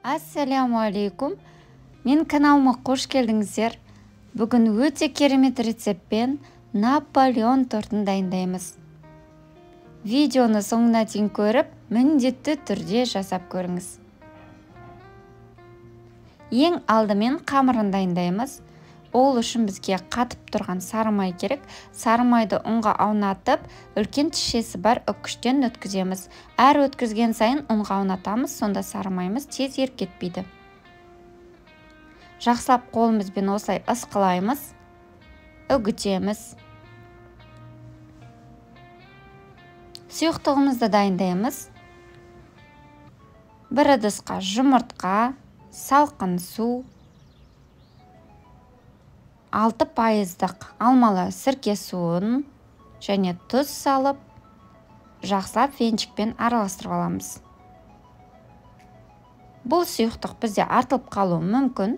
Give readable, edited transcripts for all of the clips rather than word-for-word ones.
Ассаляму алейкум. Мен каналыма қош келдіңіздер. Бүгін өте керемет рецептпен Наполеон тортын дайындаймыз. Видеоны соңына дейін көріп, міндетті түрде жасап көріңіз. Ең алдымен қамырын дайындаймыз. Ол үшін бізге қатып тұрған сары май керек. Сары майды ұнға аунатып, үлкен тісшесі бар үккіштен өткіземіз. Әр өткізген сайын ұнға аунатамыз, сонда сары майымыз тез еріп кетпейді. Жақсылап қолымызбен осылай ысқылаймыз, үгітеміз. Сұйықтығымызды дайындаймыз. Бір ыдысқа жұмыртқа, салқын су, 6% алмалы сірке суын және тұз салып, жақсылап венчикпен араластырып аламыз. Бұл сұйықтық бізде артылып қалуы мүмкін.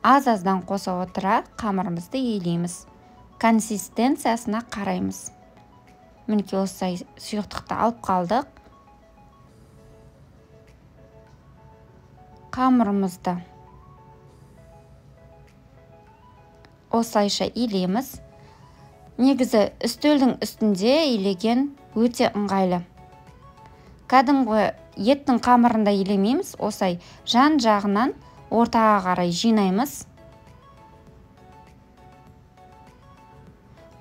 Аз-аздан қоса отыра қамырымызды елейміз. Консистенциясына қараймыз. Мінекей осылай сұйықтықты алып қалдық. Қамырымызды осылайша илейміз. Негізі үстелдің үстінде илеген өте ыңғайлы. Кәдімгі еттің қамырында илемейміз, осылай жан жағынан ортаға қарай жинаймыз.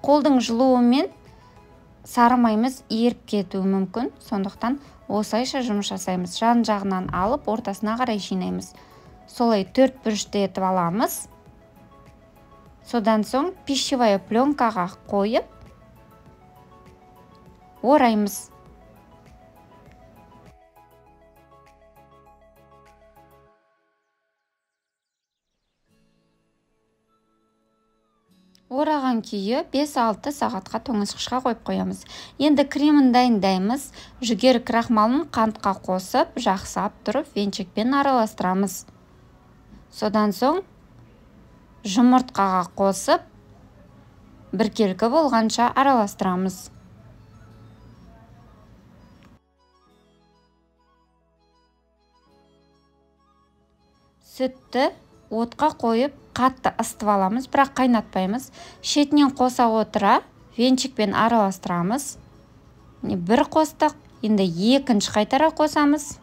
Қолдың жылуымен сары майымыз еріп кетуі мүмкін, сондықтан осылайша жұмыс жасаймыз. Жан жағынан алып ортасына қарай жинаймыз. Солай төрт бұрышты етіп аламыз. Содан соң пищевая пленкаға қойып ораймыз. Ораған күйі 5-6 сағатқа тоңазытқышқа қойып қоямыз. Енді кремін дайындаймыз. Жүгері крахмалын қантқа қосып, жақсылап тұрып венчикпен араластырамыз. Содан соң жұмыртқаға қосып, біркелкі болғанша араластырамыз. Сүтті отқа қойып, қатты ысытып аламыз, бірақ қайнатпаймыз. Шетінен қоса отыра венчикпен араластырамыз. Бір қостық, енді екінші қайтара қосамыз.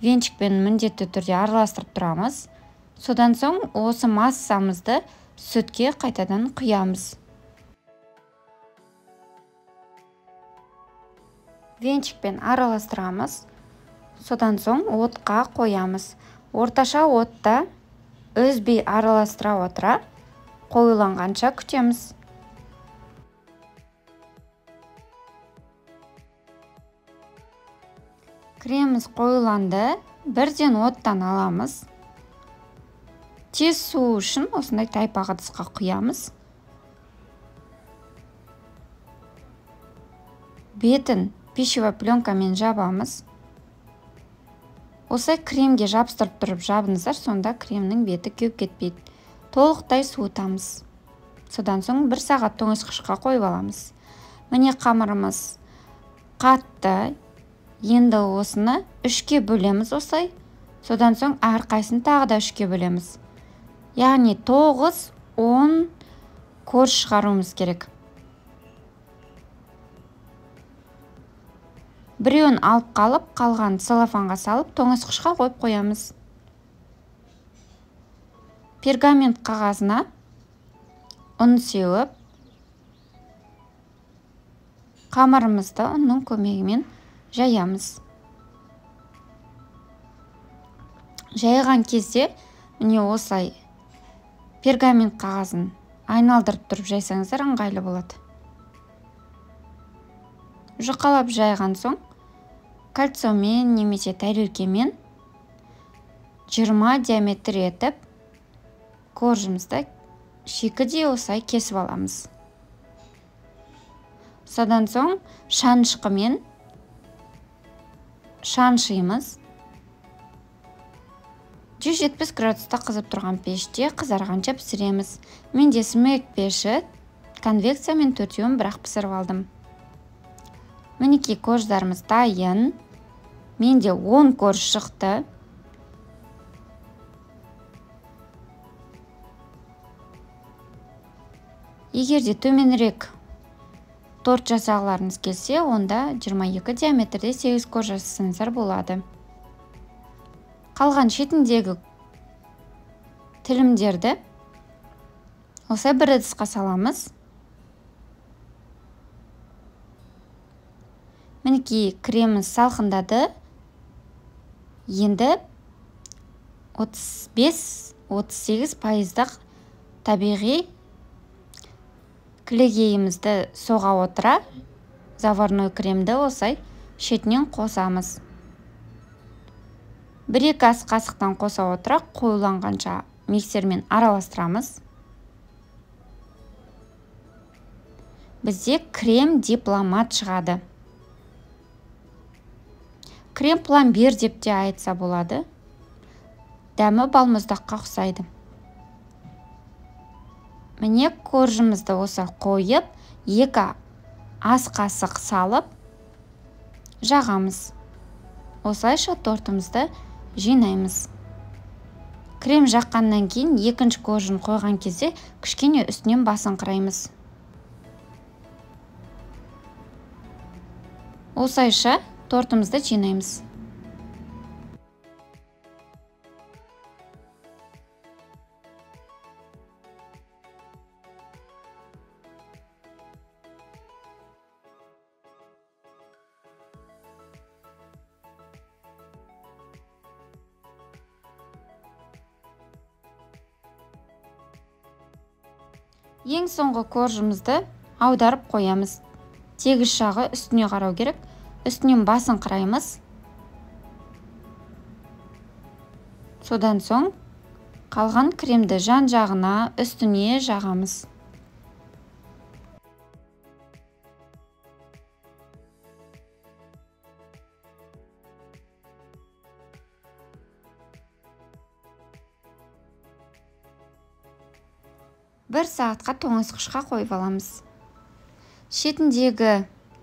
Венчикпен міндетті түрде араластырып тұрамыз. Содан соң осы массамызды сүтке қайтадан құямыз. Венчикпен араластырамыз. Содан соң отқа қоямыз. Орташа отта үзбей араластыра отыра қоюланғанша күтеміз. Креміміз қоюланды, бірден оттан аламыз. Тез суу үшін осындай тайпақ ыдысқа құямыз. Бетін пищевой пленкамен жабамыз. Осылай кремге жабыстырып тұрып жабыңыздар, сонда кремнің беті кеуіп кетпейді. Толықтай суытамыз. Содан соң 1 сағат тоңазытқышқа қойып аламыз. Міне қамырымыз қатты. Енді осыны 3-ке бөлеміз осылай. Содан соң әрқайсысын тағы да 3-ке бөлеміз. Яғни 9-10 корж шығаруымыз керек. Біреуін алып қалып, қалған целлофанға салып, тоңазытқышқа қойып қоямыз. Пергамент қағазына ұн сеуіп, қамырымызды ұнның көмегімен жаямыз. Жайған кезде міне осылай пергамент қағазын айналдырып тұрып жайсаңыздар ыңғайлы болады. Жұқалап жайған соң кольцомен немесе тәрелкемен 20 диаметр етіп коржымызды шикідей осылай кесіп аламыз. Содан соң шанышқымен шаншимыз. 170 градуста қызып тұрған пеште қызарғанша пісіреміз. Менде смек пеші, конвекциямен 4-еуін бірақ пісіріп алдым. Мінекей корждарымыз дайын. Менде 10 корж шықты. Егер де төменірек торт жасағыларыңыз келсе, онда 22 диаметрде 8 корж жасасаңыздар болады. Қалған шетіндегі тілімдерді осылай бір ыдысқа саламыз. Мінекей, креміміз салқындады. Енді 35-38 пайыздық табиғи кілегейімізді соға отыра заварной кремді осылай шетінен қосамыз. 1-2 ас қасықтан қоса отыра қоюланғанша миксермен араластырамыз. Бізде крем дипломат шығады. Крем пломбир деп те айтса болады. Дәмі балмұздаққа ұқсайды. Міне, коржымызды осы қойып, 2 ас қасық салып жағамыз. Осылайша тортымызды жинаймыз. Крем жаққаннан кейін екінші коржын қойған кезде кішкене үстінен басыңқыраймыз. Осылайша тортымызды жинаймыз. Ең соңғы коржымызды аударып қоямыз. Тегіс жағы үстіне қарау керек. Үстінен басыңқыраймыз. Содан соң қалған кремді жан жағына, үстіне жағамыз. Бір сағатқа тоңазытқышқа қойып аламыз. Шетіндегі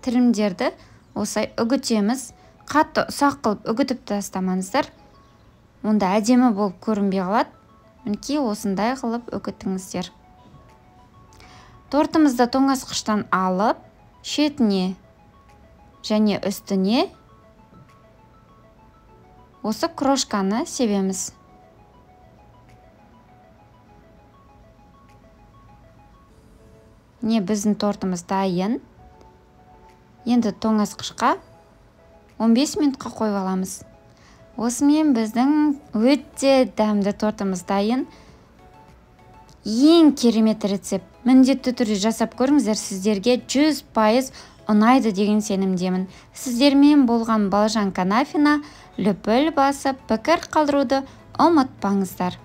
тілімдерді осылай үгітеміз. Қатты ұсақ қылып үгітіп тастамаңыздар. Онда әдемі болып көрінбей қалады. Мінекей, осындай қылып үгітіңіздер. Тортымызды тоңазытқыштан алып, шетіне және үстіне осы крошканы себеміз. Міне, біздің тортымыз дайын. Енді тоңазытқышқа 15 минутқа қойып аламыз. Осымен біздің өте дәмді тортымыз дайын. Ең керемет рецепт. Міндетті түрде жасап көріңіздер, сіздерге 100% ұнайды деген сенімдемін. Сіздермен болған Балжан Канафина. Лүпіл басып, пікір қалдыруды ұмытпаңыздар.